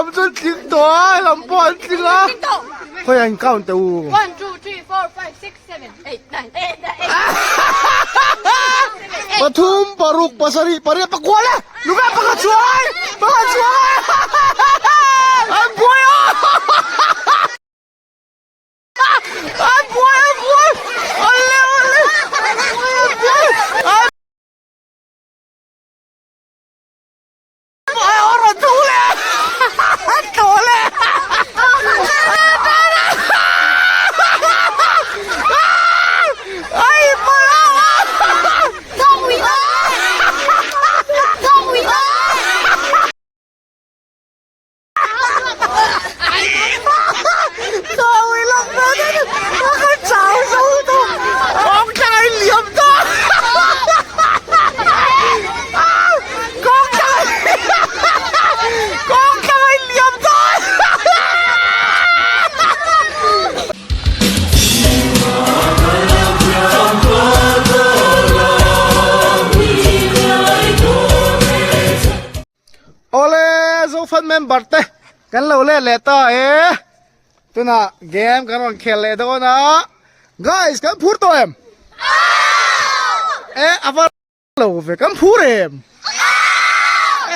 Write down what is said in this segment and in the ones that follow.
lam chu an tling tawh a he lam pawh an tling a khawiah in count teh u. One two three four five six seven eight nine eight nine eight. Pathum paruk pasarih pariat pakua le luka pakhat chuai pakhat chuai an buai a. An buai an buai ale ale an buai an buai a rawn tho leh an tho leh ai Awle Zofan member te kan lo let leh ta e tunah game kan rawn khel leh dawn a guys kan phur tawh em e a va lo ve kan phur em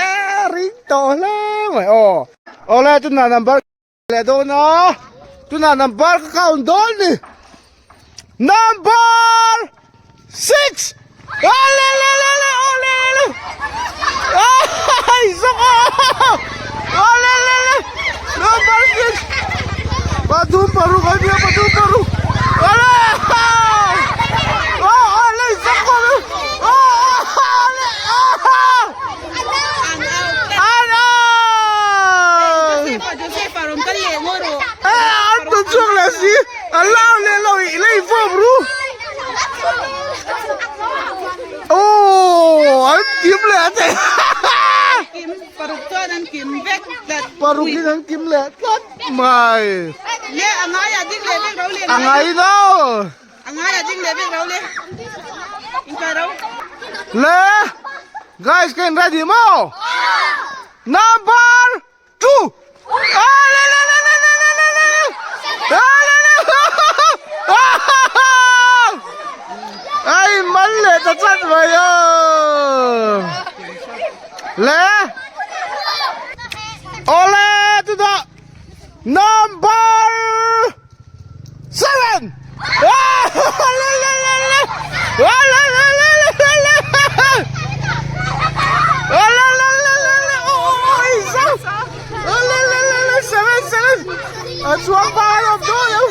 e ring tawh hle mai aw awle tunah number leh dawn a tunah number ka count dawn ni number 6 ole le le le ole le ai zok ole le le number 6 pathum paruk ania pathum paruk ole oh ole zok ole ole Paruk in an kim leh tlat mai. A ngai lo. Le guys ka in ready maw? Number 2. Ah le le le le le le le le. Ah le le. Ai mal le ta chat mai a. Le. Ole tu da. Number 7! A chuang ba lawm dawn lo.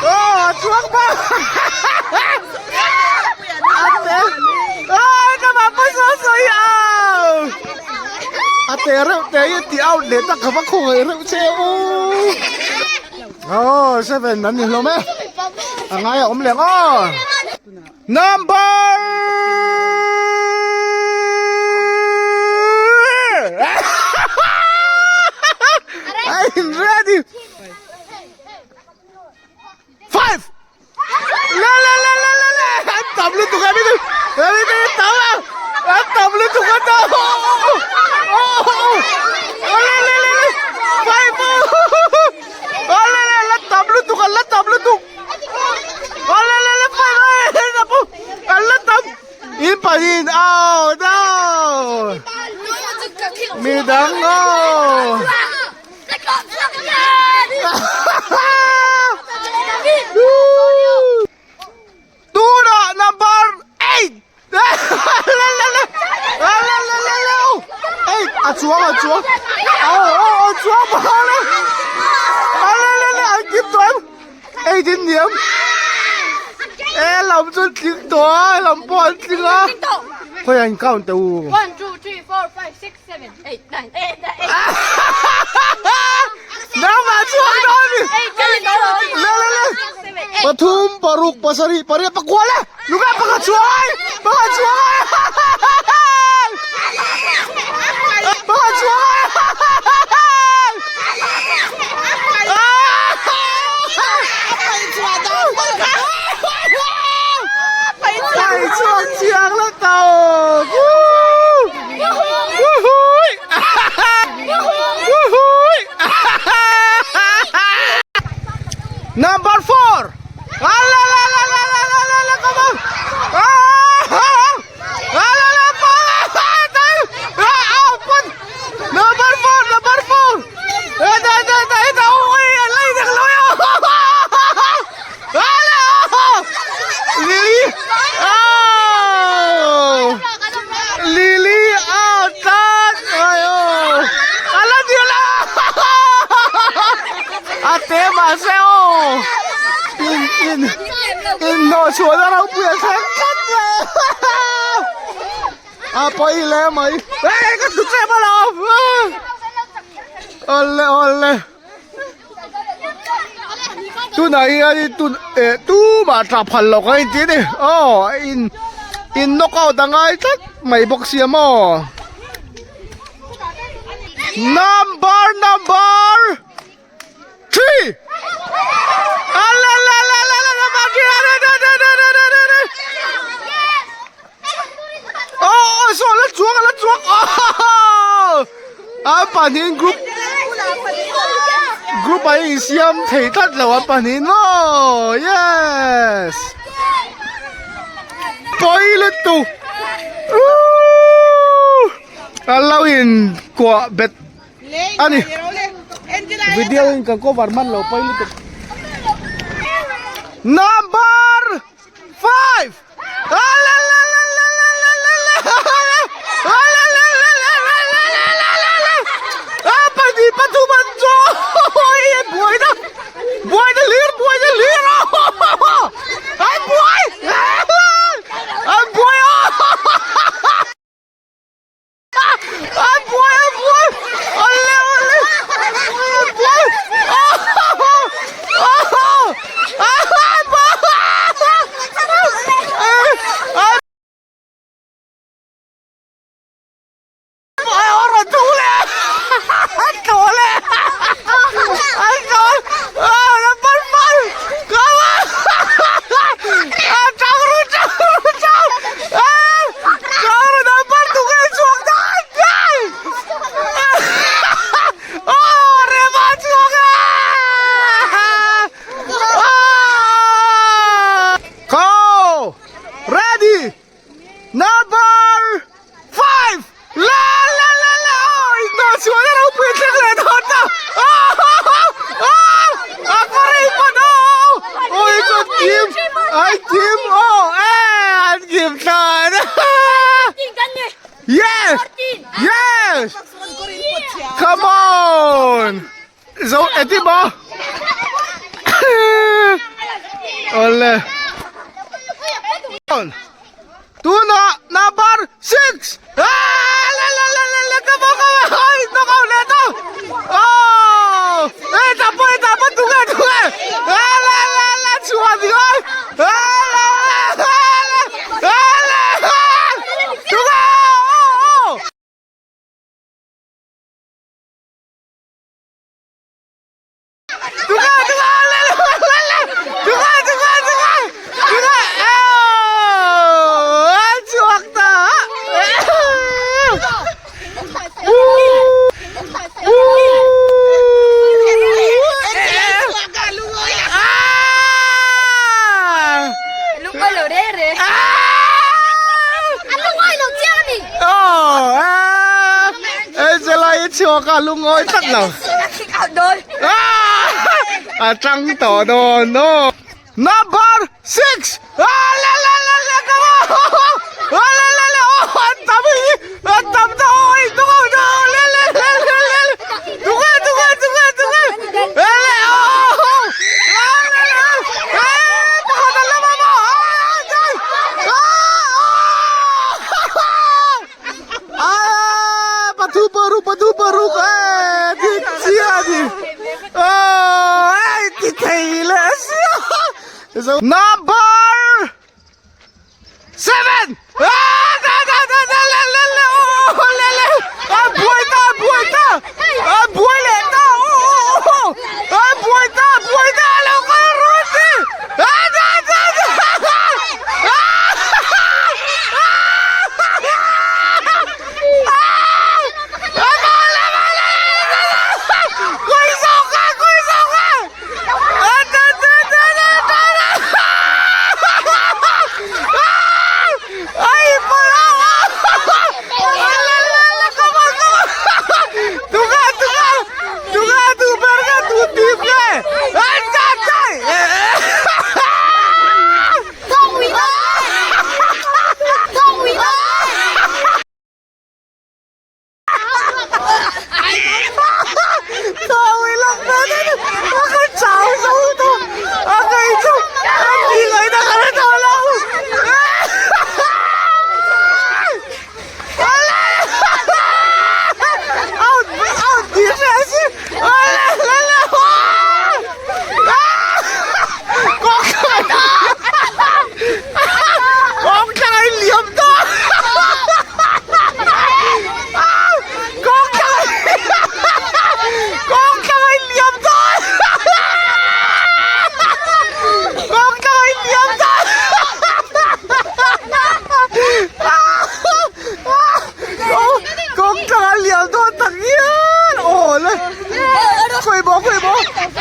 Oh, a chuang ba. A te. Ah, ka ma pa so so ya. A te reuh te hi ti out leh tak ka va khawngaih reuh che u. Oh, 7 an ni hlawm e. A ngai a awm leh aw. Number I'm ready. 5 La la la la la la. An tam lutuk a mi. Ami mi tam a. An tam lutuk a ta. Oh oh oh. Oh la la la la. 5 Oh la la la tam lutuk a la tam lutuk. Oh la la la 5 Oh la tam. In pahin out out. Mi dang oh. Tunah number 8 A chuang a chuang a chuang bal a le le le an kim tawh em 8 in niam e lam chu an tling tawh a lam pawh an tling a khawiah in count teh u 1 2 3 4 5 6 7 8 9 8 9 Nangmah chuak dawn ni. Le le le. Pathum paruk pasarih pariat pakua le. Luka pakhat chuai. Pakhat chuai. Pakhat chuai. Pai chuak chiang le tau. A te mahse aw in in in hnawh chhuahna ropui a thleng tlat mai a pawi hle mai eh ka tlu tlem alawm awle awle tunah hian tun eh tumah tah phal loh kan inti a ni aw in in knock out a ngai tlat mai bawk sia maw. Number number 3 Ala la la la la number 3 ala da da da da da da da Oh oh so la chuang la chuang oh An pahnihin group group a insiam thei tlat lo an pahnihin maw yes Pawi lutuk A lo in kuah bet a ni video in ka cover man lo pawi lutuk number 5 Go! Ready! Number 5! La la la la! Ino chuan a ropui thleng leh dawn ta! A kawr pan aw! Oi ka kim! Ai kim aw! Eh an kim tlan! Yes! Yes! Come on! Zo eti maw? Awle. Tunah number 6. Ah la la la la la come on come on. Ai knock out leh ta. Oh! Eh ta pawh ta pawh tunge tunge. Ah la la la chhuah ni oi. Ah la la la la la la. Tunge oh oh. Tunga tunga le le le le tunga tunga tunga tunga oh chhuak ta Lung lo re re. An lungawi lo chiang a ni. Oh, Angela i chhuak a lungawi tlat lo. A kick out dawn. A tang tawh dawn no. Number 6. Ah la la la la come on. Ah la la la oh an tam hi an tam ta oi tunga no le le le le le. Tunga tunga tunga tunga. Le le oh. La la la. Eh pakhat an la mama. Ah ah. Ah pathu paruk pathu paruk eh dik chiah a ni oh eh ti thei leh sia number 7 ah da da da da le le le oh le le a buai ta buai ta a buai leh ta oh oh a buai ta buai ta lo kal rawh ti ah da da da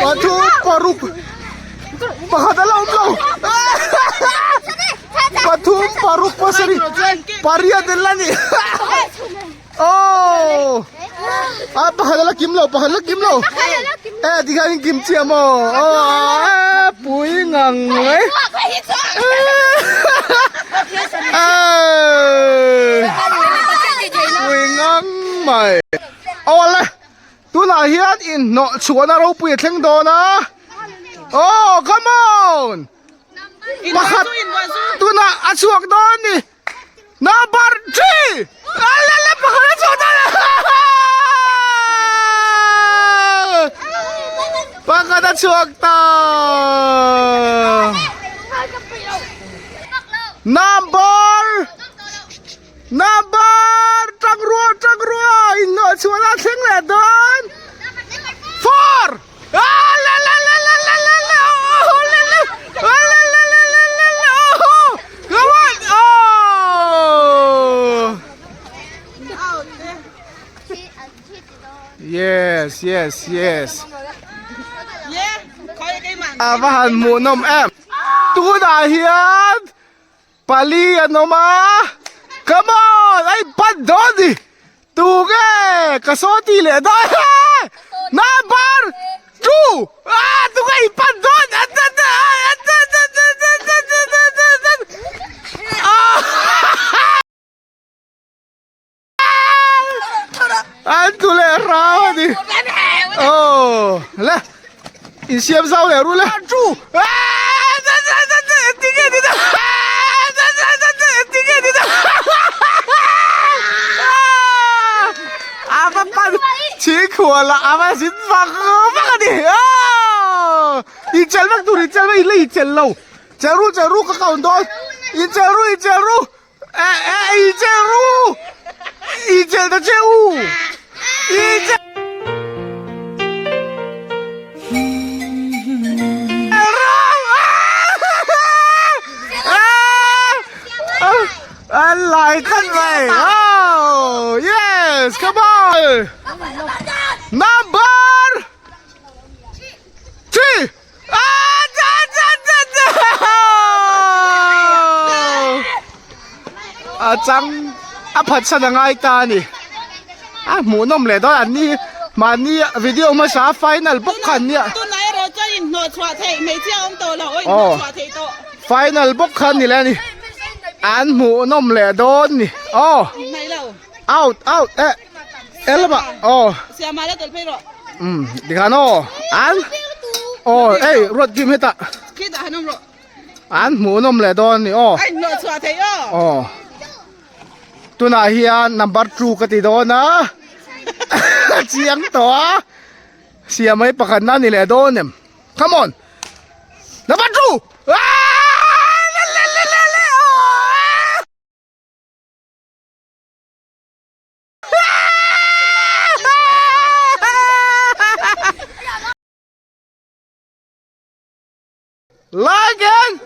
Pathum paruk pakhat a la awm lo pathum paruk pasarih pariat an la ni oh a pakhat a la kim lo pakhat a la kim lo e tikhian in kim chiah maw oh pui ngang mai pui ngang mai awle Tunah hian inhnawh chhuahna ropui a thleng dawn a. Oh, come on! Pakhat tunah a chhuak dawn ni. Number 3! Alala pakhat a chhuak dawn. Pakhat a chhuak ta. Number Number tangrua tangrua inhnawh chhuah a thleng leh dawn four ah la la la la la la la oh la la ah la la la la la la oh come on oh yes yes yes a va han hmuhnawm em tunah hian Pali an awm a, come on a inpan dawn ni, tunge ka saw ti leh dawn e, number 2 ah tunge inpan dawn an tlu leh rau a ni aw le insiam zau leh ru le a va pan chhingkhual a va zin vak vak a ni inchel vek tur inchel vek in la inchel lo chel ru chel ru ka count dawn inchel ru inchel ru Eh eh i chel ru i chel ta che u i chel An lai tlat mai oh yes come on number 3 A chang a phatsan a ngai ta a ni a hmuhnawm leh dawn an ni mahni video hmasa final bawk kha an nia Tunah erawh chuan inhnawh chhuah theih hmeichhia awm tawh lo aw inhnawh chhuah theih tawh final bawk kha an ni leh a ni an hmuhnawm leh dawn ni aw out out eh elama aw Siama la tel phei rawh um tikhan aw an aw ei ruat kim hetah khitah han awm rawh an hmuhnawm leh dawn ni aw a inhnawh chhuah theih aw aw tunah hian number 2 ka ti dawn a chiang tawh a siam mai pakhat na ni leh dawn em come on number 2 ah le le le le le aw Like and.